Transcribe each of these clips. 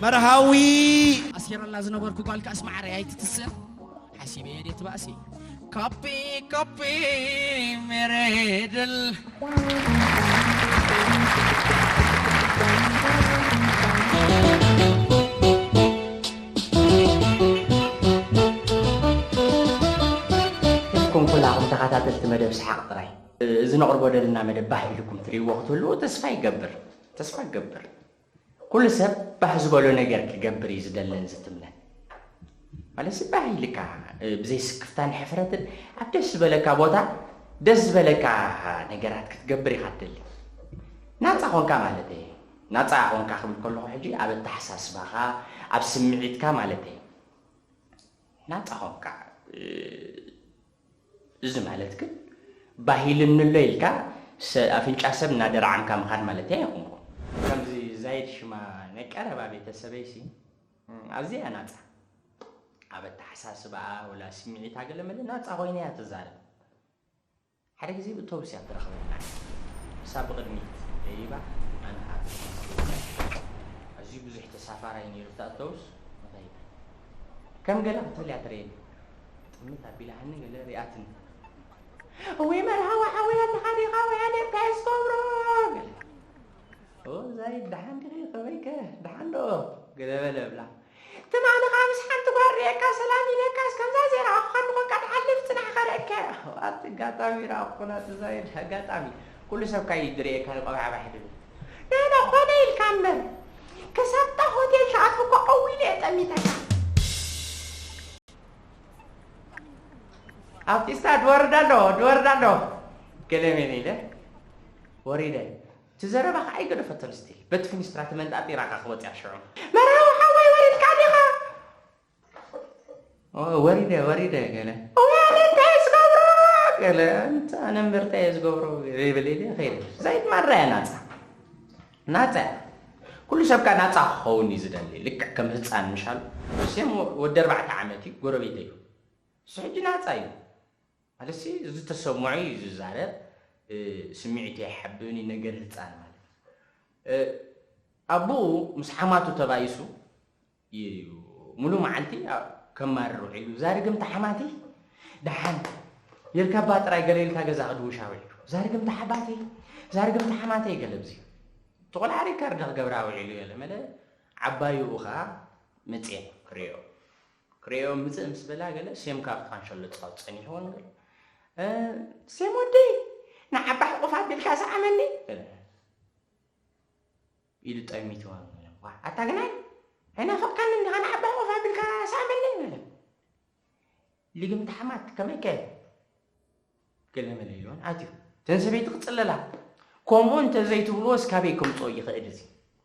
መርሃዊ ኣሲረላ ዝነበርኩ ጓል ከኣስ ማዕረ ኣይትትስእ ሓሲበ እየ ድየ ትባእሲ። ካፒ ካፒ ሜሬድል እስኩም ኩላኹም ተኸታተልቲ መደብ ሰሓቕ ጥራይ፣ እዚ ነቕርቦ ደለና መደብ ባህ ኢልኩም ትርእይዎ ክትህልዉ ተስፋ ይገብር። ተስፋ ይገብር። ኩሉ ሰብ ባህ ዝበሎ ነገር ክገብር እዩ ዝደለን ዝትምነን። ማለትሲ ባህ ኢልካ ብዘይ ስክፍታን ሕፍረትን ኣብ ደስ ዝበለካ ቦታ ደስ ዝበለካ ነገራት ክትገብር ኢኻ ትደሊ። ናጻ ኾንካ ማለተይ። ናጻ ኾንካ ክብል ከለኹ ሕጂ ኣብ ኣተሓሳስባኻ ኣብ ስምዒትካ ማለተይ። ናጻ ኾንካ። እዚ ማለት ግን ባህ ኢልኒ ኣሎ ኢልካ ኣፍንጫ ሰብ እናደራዓምካ ምኻድ ማለተይ ኣይኮንኩን። ከምዚ ዛይድ ሽማ ናይ ቀረባ ቤተሰበይሲ ኣብዚኣ እያ ናጻ። ኣብ ኣተሓሳስባኣ ወላ ስምዒታ ገለ መለ ናጻ ኮይና እያ ትዛረብ። ሓደ ግዜ ብእቶብስ እያ ትረኽበና። ንሳ ብቕድሚት ደይባ ኣነ ኣብ ኣዝዩ ብዙሕ ተሳፋራይ ነይሩ እታ ኣቶብስ ንኸይድ ከም ገለ ክትብል እያ ትርእየኒ። ጥምት ኣቢላሃኒ ገለ ሪኣትኒ። እወይ መርሃዊ ሓወይ ኣለኻ ዲኻ ወይ ኣነ እንታይ እየ ዝገብሮ? ገለ ኦ ዛይድ ደሓን ዲኺ ከመይከ ደሓን ዶ? ገለ በለ እብላ። ትማሊ ከኣ ምስ ሓንቲ ጓል ርእየካ ሰላም ኢለካስ ከምዛ ዘይረኣኹኻ እንኾንካ ትሓልፍ ጽናሕ ከርእየካ። ኣቲ ኣጋጣሚ ረኣኹ ናቲ ዛይድ ኣጋጣሚ ኩሉ ሰብ ካይ ድርእየካ ቆብዓባሕ ድብል። ናና ኮነ ኢልካ እምበር ክሳብታ ሆቴል ከኣትወካ ቀው ኢለ እየ ጠሚተካ። ኣብቲ ስታድ ድወርድ ኣሎ ድወርድ ኣሎ ገለ ሜን ኢለ ወሪደ። እቲ ዘረባ ከዓ ኣይገደፈቶን ስቲል በቲ ፊኒስትራ ተመንጣጢራ እያ ክወፅያ ሽዑ። መርሃዊ ሓወይ ወሪድካ ዲኻ? ኦ፣ ወሪደ ወሪደ ገለ። እዋይ ኣነ እንታይ እየ ዝገብሮ? ገለ ኣንታ ኣነ እምበር እንታይ እየ ዝገብሮ? ገለ ይብል ኢለ ከይደ። ዛይድ ማራ እያ ናፃ። ናፃ እያ። ኩሉ ሰብ ከዓ ናፃ ክኸውን እዩ ዝደሊ። ልክዕ ከም ህፃን ምሻሉ። ሴም ወዲ ኣርባዕተ ዓመት እዩ፣ ጎረቤተይ እዩ። እሱ ሕጂ ናፃ እዩ። ማለትሲ ዝተሰምዖ እዩ ዝዛረብ፣ ስምዒቱ ኣይሓብእን እዩ፣ ነገር ህፃን ማለት እዩ። ኣቦኡ ምስ ሓማቱ ተባኢሱ እዩ ሙሉ መዓልቲ ከማርር ውዒሉ። እዛ ርግምቲ ሓማተይ ደሓን የርካባ ጥራይ ገለ ኢልካ ገዛ ክድውሻ ውዒሉ። እዛ ርግምቲ ሓባተይ፣ እዛ ርግምቲ ሓማተይ ገለ ብዚ እቲ ቆልዓ ሪካርድ ክገብራ ውዒሉ ገለ መለ ዓባይኡ ኸዓ መፅኤ ክሪኦ ክርእዮ ምፅእ ምስ በላ ገለ ሴም ካብቲ ካንሸሎ ፃወት ፀኒሕዎ ነገር ሴም ወደይ ንዓባ ሕቑፍ ኣቢልካ ሰዓመኒ ኢሉ ጠሚትዋ። ኣታ ግናይ ኣይናፈቅካኒ እንዲኻ ንዓባ ሕቑፍ ኣቢልካ ሰዓመኒ። ልግምቲ ሓማት ከመይ ከ ገለመለ ኢልወን ኣትዩ። እተን ሰበይቲ ክጽለላ። ከምኡ እንተ ዘይትብልዎስ ካበይ ከምጽኦ ይኽእል እዚ?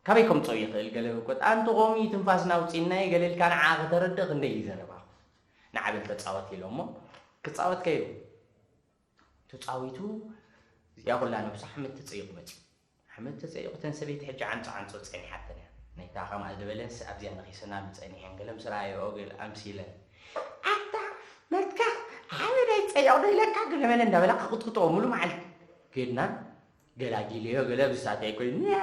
ካበይ ከምጽኦ ይኽእል ገለ በኮት ኣንቲ ቆሚ ትንፋስ ናውጺናየ ገለ ኢልካ ንዓ ከተረድእ ክንደይ እዩ ዘረባኹ። ንዓ በል ተጻወት ኢሎሞ ክጻወት ከይዱ። ተጻዊቱ እዚኣ ኩላ ነብሱ ሓመድ ተጸይቑ መጺኡ። ሓመድ ተጸይቑ እተን ሰበይቲ ሕጂ ዓንጾ ዓንጾ ጸኒሓተን እያ። ናይታ ከምኣ ዝበለንስ ኣብዚኣ ነኺሰናሉ ጸኒሐን ገለ ምስ ረኣየኦ ገለ ኣምሲለን ኣታ መትካ ሓመድ ኣይትጸይቕ ዶ ኢለካ ገለ መለ እንዳበላ ክቕጥቅጥኦ ሙሉ መዓልቲ ከድና ገላጊለዮ ገለ ብሳተይ ኮይኑ ኛ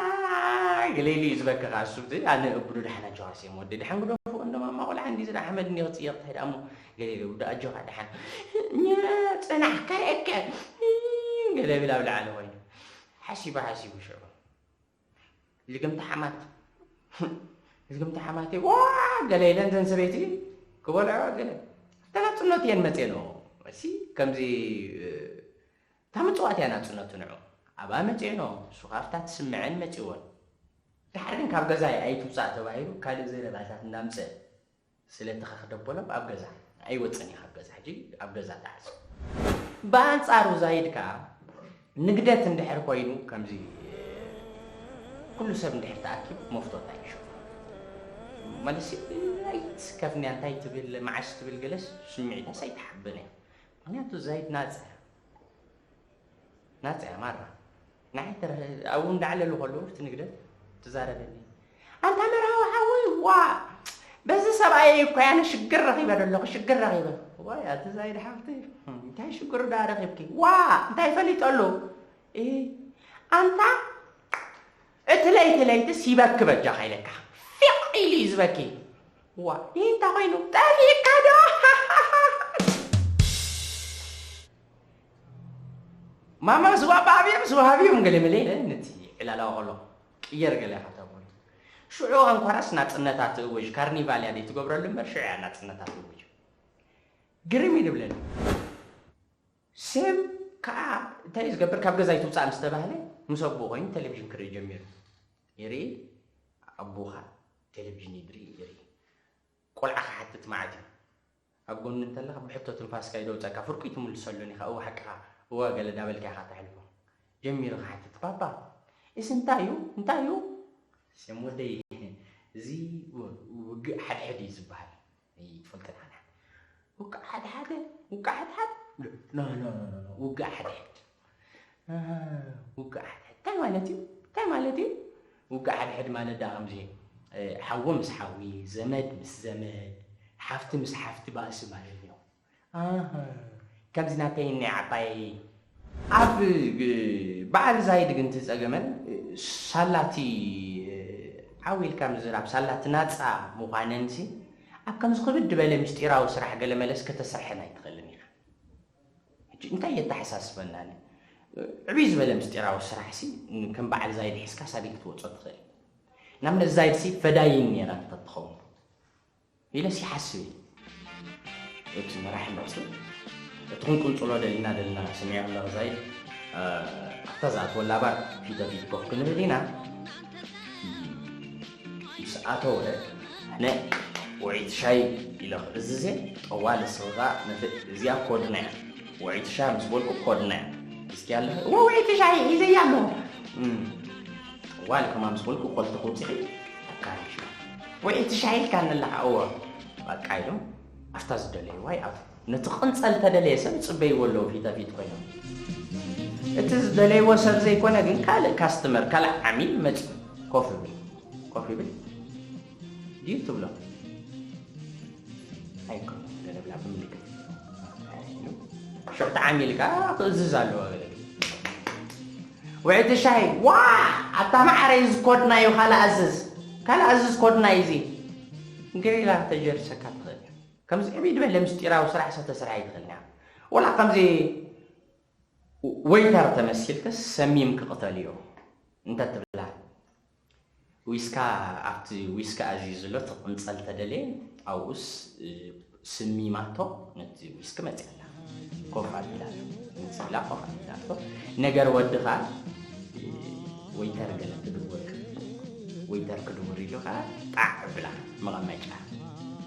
ገለ ኢሉ እዩ ዝበከኻ እሱ ኣነ እብዱ ደሓና ጀዋርስ እዮም ወዲ ደሓን ግደፉ እንዶ ማማ ቆልዓ እንዲ ዝዳ ሓመድ እንዲ ክጽየቕ ትሕድ ኣሞ ገለ ኢሉ ውዳ ኣጆኻ ደሓን ኛ ጽናሕ ከርእየከ ገለ ብል ኣብ ላዕሊ ኮይኑ ሓሲቡ ሓሲቡ ሽዑ ልግምቲ ሓማት ልግምቲ ሓማተይ ዋ ገለ ኢለን ዘን ሰበይቲ ክበልዖ ገለ እታ ናጽነቱ እየን መፅኤ ኖ መሲ ከምዚ እታ ምፅዋት እያ ናጽነቱ ንዑ ኣብኣ መፅኤ ኖ እሱ ካብታ ትስምዐን መፅእወን ድሓር ግን ካብ ገዛይ ኣይትውፃእ ተባሂሉ ካልእ ዘረባታት እናምፅእ ስለቲ ከኽደበሎም ኣብ ገዛ ኣይወፅን እዩ ካብ ገዛ ሕጂ ኣብ ገዛ ተዓፅዩ። ብኣንፃሩ ዛይድ ከዓ ንግደት እንድሕር ኮይኑ ከምዚ ኩሉ ሰብ እንድሕር ተኣኪቡ መፍቶት ኣይሸጡ። መልሲ ኣይትስከፍንያ እንታይ ትብል መዓስ ትብል ገለስ ስምዒታስ ኣይትሓብን እያ። ምክንያቱ ዛይድ ናፀ ናፀ እያ ማራ። ንዓይ ተረ ኣብኡ እንዳዕለሉ ከለዉ እቲ ንግደት ትዛረበኒ ኣንታ መርሃዊ ሓወይ ዋ በዚ ሰብኣየይ እኮ ኣነ ሽግር ረኺበ ዘለኹ፣ ሽግር ረኺበ። ዋይ፣ ኣቲ ዛይድ ሓፍተይ፣ እንታይ ሽግር ደኣ ረኺብኪ? ዋ፣ እንታይ ፈሊጠሉ? እ፣ ኣንታ፣ እቲ ለይቲ ለይትስ ይበኪ በጃኻ ኢለካ። ፊቕ ኢሉ እዩ ዝበኪ። ዋ፣ ይህ እንታይ ኮይኑ? ጠፊእካ ዶ? ማማ ዝዋባብዮም ዝዋሃብዮም ገለ መለ ኢለ ነቲ ዕላላዋ ከሎ ቅየር ገለ ኢኻ ተብሎ። ሽዑ ኣንኳራስ ናጽነታ ትእውጅ፣ ካርኒቫል እያ ደይ ትገብረሉ እምበር ሽዑ እያ ናጽነታ ትእውጅ። ግርም እዩ ዝብለኒ። ሴም ከኣ እንታይ እዩ ዝገብር? ካብ ገዛ ይትውጻእ ምስ ተባህለ ምስ ኣቦኡ ኮይኑ ቴሌቪዥን ክርኢ ጀሚሩ። ይርኢ፣ ኣቦኻ ቴሌቪዥን ይድሪ ይርኢ። ቆልዓ ክሓትት መዓት እዩ። ኣብ ጎኒ እንተለኻ ብሕቶ ትንፋስካ ይደውጸካ፣ ፍርቁይ ትምልሰሉን ኢኻ። እወ ሓቅኻ፣ እወ ገለ ዳበልካ ኢኻ ተሕልፎ። ጀሚሩ ክሓትት፣ "ባባ፣ እዚ እንታይ እዩ? እንታይ እዩ?" "ሴም ወደይ፣ እዚ ው-፣ ውግእ ሓድሕድ እዩ ዝበሃል። ኣይትፈልጥን ሓና። ውግእ ሓድሓድ፣ ውግእ ሓድሓድ?" "ኖ፣ ኖ፣ ኖ፣ ኖ፣ ኖ፣ ውግእ ሓድሕድ። ኣሃ፣ ውግእ ሓድሕድ። እንታይ ማለት እዩ? እንታይ ማለት እዩ?" "ውግእ ሓድሕድ ማለት ደኣ ከምዚ፣ እ፣ ሓዊ ምስ ሓዊ፣ ዘመድ ምስ ዘመድ፣ ሓፍቲ ምስ ሓፍቲ ባእሲ ማለት እዩ። ኣሃ፣ ከምዚ ናተይ እኒ ዓባይ ኣብ፣ እ፣ በዓል ዛይድ ግን እቲ ጸገመን፣ እ፣ ሳላቲ፣ እ፣ ዓው ኢልካ ምዝራብ፣ ሳላቲ ናጻ ምዃነንሲ፣ ኣብ ከምዚ ክብድ ዝበለ ምስጢራዊ ስራሕ ገለ መለስ ከተስርሐን ኣይትኽእልን ኢኻ። ሕጂ እንታይ የተሓሳስበና? እ፣ ዕብይ ዝበለ ምስጢራዊ ስራሕሲ፣ ን-፣ ከም በዓል ዛይድ ሒዝካ ሳበይ ክትወጾ ትኽእል? ንኣብነት ዛይድሲ ፈዳይን ነይራ እንተትኸውን ኢለስ ይሓስብ እየ። እቲ መራሒ መጽኡ፣ እቲ ክንቅንጽሎ ደሊና ደሊና ስሚዖ ኣለኹ ዛይድ፣ እ፣ ኣብታ ዝኣትወላ ባር ፊት ንፊት ኮፍ ክንብል ኢና። ምስ ኣተወ፣ ኣነ ውዒት ሻሂ ኢለ ክእዝዝ እየ፣ ጠዋሊ ንስኺ ከኣ ነቲ፣ እዚኣ ኮድና እያ። ውዒት ሻሂ ምስ በልኩ ኮድና እያ። እስኪ ኣለ፣ እወ ውዒት ሻሂ ሒዘያ ኣለኹ። እም፣ ጠዋሊ ከማን ምስ በልኩ ኮልቲ ክውፅኺ ኣካሪሽ። ውዒት ሻሂ ኢልካኒ ኣለኻ፣ እወ። በቃ ኢሎም፣ ኣብታ ዝደለይዋ ይኣትዉ። ነቲ ቅንጸል ተደለየ ሰብ ይጽበይዎ ኣለዉ ፊት ንፊት ኮይኖም። እቲ ዝደለይዎ ሰብ ዘይኮነ ግን ካልእ ካስተመር፣ ካልእ ዓሚል መጺኡ ኮፍ ይብል። ኮፍ ይብል ድዩ ትብሎ? ኣይኮነን፣ ገለ ብላ ብምልክት። ሽዑ እቲ ዓሚል ከኣ ክእዝዝ ኣለዎ ገለ። ውዕይቲ ሻሂ፣ ዋ! ኣታ ማዓረይ፣ እዚ ኮድና እዩ፣ ካልእ ኣዝዝ። ካልእ ኣዝዝ፣ ኮድና እዩ እዚ። ገለ ኢላ ከተጀርሰካ ትኽእል እያ። ከምዚ ዕብይ ዝበለ ምስጢራዊ ስራሕ ሰተስርሕ ኣይትኽእልን እያ። ወላ ከምዚ ወይተር ተመሲልክስ ሰሚም ክቕተል እዩ እንተትብላ፣ ዊስካ ኣብቲ ዊስካ ኣዝዩ ዘሎ ትቕንጸል ተደልየ ኣብኡስ፣ እ፣ ስሚማቶ ነቲ ዊስኪ መጺኣላ። ኮፍ ኣቢላቶ። መጺላ ኮፍ ኣቢላቶ። ነገር ወዲ ከኣ፣ እ፣ ወይተር ገለ ክድውር፣ ወይተር ክድውር ኢሉ ከኣ ጣዕ ብላ መቐመጫ።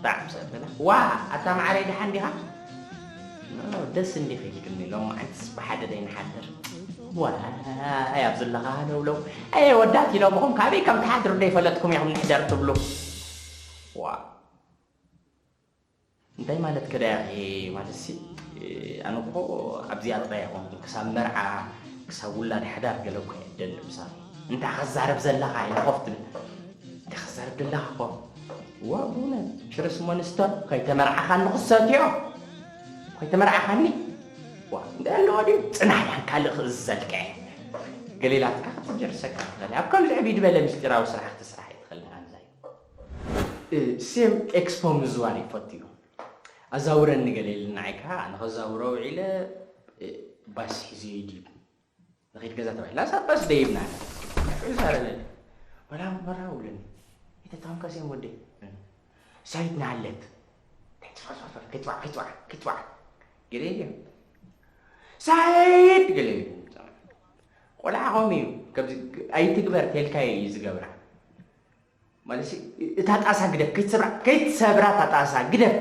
ጣዕ ምስ ኣበላ፣ "ዋ፣ ኣታ ማዓረይ ደሓን ዲኻ?" "ኖ፣ ደስ እንዲኺ ኢልክኒ፣ ሎማዓንትስ ብሓደ ደይንሓድር?" "ዋይ፣ ኣብ ዘለኻ ሃለውለው። ኣየ ወዳት ኢሎምኹም፣ ካበይ ከም ትሓድሩ ደይፈለጥኩም ኢኹም ንሕደር ትብሉ?" ዋ። እንታይ ማለት ከዳያኺ ማለትሲ፣ ኣነ እኮ ኣብዚኣ ጥራይ ኣይኮንኩን፣ ክሳብ መርዓ፣ ክሳብ ውላድ ሓዳር ገለ እኮ እየ ደሊ ምሳኺ። እንታይ ክዛረብ ዘለኻ ኢለ ኮፍ ትብል። እንታይ ክዛረብ ዘለኻ እኮ። ዋ፣ ብእውነት፣ ሽርስ ሞንስተር፣ ከይተመርዓኻኒ ክሰትዮ። ከይተመርዓኻኒ። ዋ፣ እንታይ ኣለዎ ድዩ? ጽናሕ ዳን ካልእ ክእዝዘልካ እየ። ገለ ኢላትካ ክትጀርሰካ ትኽእል። ኣብ ከምዚ ዕብይ ዝበለ ምስጢራዊ ስራሕ ክትስራሕ ኣይትኽእልን፣ ኣንዛይ። እ፣ ሴም ኤክስፖ ምዝዋር ይፈቱ እዩ። ኣዛውረኒ ገለ ኢሉ ንዓይ ከኣ፣ ኣነ ከዛውሮ ውዒለ፣ እ፣ ባስ ሒዘ ይድይብ። ንኸይድ ገዛ ተባሂልና፣ ሳብ ባስ ደይብና። ይዛረበኒ። ወላ መራ ውለኒ። የተታምካ ሴም ወደይ። ሳይድ ናለት። ከይትጽዋዕ፣ ከይትጽዋዕ፣ ከይትጽዋዕ፣ ከይትጽዋዕ። ገለ ኢሉ። ሳይድ ገለ ኢሉ። ቆልዓ ከምኡ እዩ። ከምዚ ኣይትግበር ተልካዮ እዩ ዝገብራ። ማለትሲ፣ እታ ጣሳ ግደፍ፣ ከይትሰብራ፣ ከይትሰብራ እታ ጣሳ፣ ግደፍ።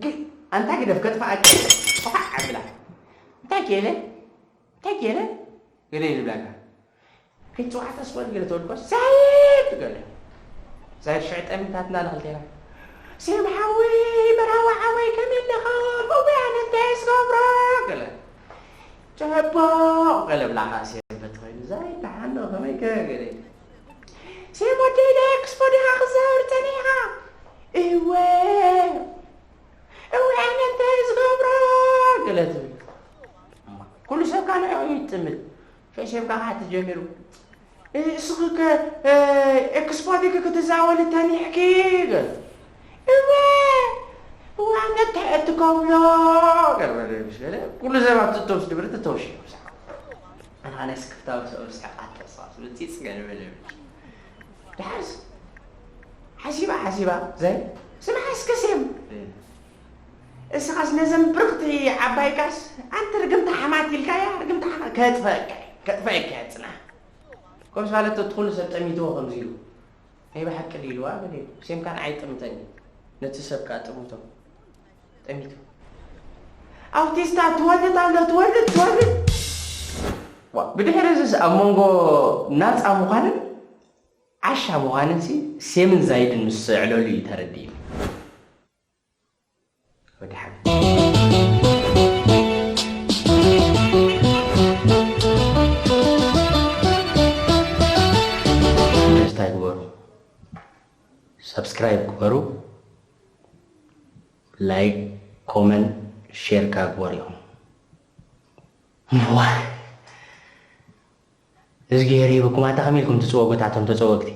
ግ-፣ ኣንታ ግደፍ፣ ከጥፍኣካ እየ። ቋዕ ኣብላ። እንታይ ከይለ? እንታይ ከይለ? ገለ እዩ ዝብላካ። ከይትፅዋዕ ተስፋ ገለ ተበልኳ፣ ሳይድ ገለ። ሳይድ ሽዕ ጠሚታትና ንኽልቴና። ሴም ሓወይ፣ መራዊ ሓወይ፣ ከመይ ኣለኻ? እውይ፣ ኣነ እንታይ ዝገብሮ? ገለ። ጨቦቕ ገለ ብላኻ ሴም በቲ ኮይኑ፣ ዛይድ ደሓን ዶ? ከመይ ከ? ገለ። ሴም ወደይ፣ ናይ ኤክስፖ ዲኻ ክዛወር ጸኒሕኻ? እወ፣ ኩሉ ሰብ ካን እዩ ይጥምት። ሸሸም ካኻ ትጀሚሩ። እስኺ ከ ኤክስፖቲክ ክትዛወኒ ተኒሕኪ? ገለ እወ እወ ኣነ ትሕእቲ ከብሎ። ገለ ኩሉ ሰባት ትተውሽ ድብሪ ትተውሽ። ኣነ ስክፍታዊ ሰብ ስሕቃት ተሳስ ብፂፅ ገለ በለ። ድሓርስ ሓሲባ ሓሲባ ዘይ ስምዓ እስከ ሴም እስኻስ ነዘን ብርቕቲ ዓባይ ጋስ ኣንቲ ርግምቲ ሓማት ኢልካያ ርግምቲ ሓማት ከጥፈአካ ከጥፈአካ ጽና። ኮምስ ማለት እቲ ኩሉ ሰብ ጠሚትዎ ከምዚ ኢሉ ናይ ብሓቂ ድዩ ኢልዋ በለ። ሴም ካን ኣይጥምተኒ ነቲ ሰብ ከኣ ጥምቶ ጠሚቱ። ኣውቲስታ ትወልድ ኣሎ ትወልድ ትወልድ። ዋ ብድሕሪ እዚስ ኣብ መንጎ ናጻ ምዃንን ዓሻ ምዃንንሲ ሴምን ዛይድን ምስ ዘዕለሉ እዩ ተረዲእኒ። ወዲ ሓመድ ደስታ ይግበሩ። ሰብስክራይብ ግበሩ። ላይክ ኮመንት ሼር ካ ግበሩ ኢኹም። ዋ እዝግሄር ይህብኩም ኣታ ከመይ ኢልኩም ትፅወጉ ታቶም ተፀወግቲ።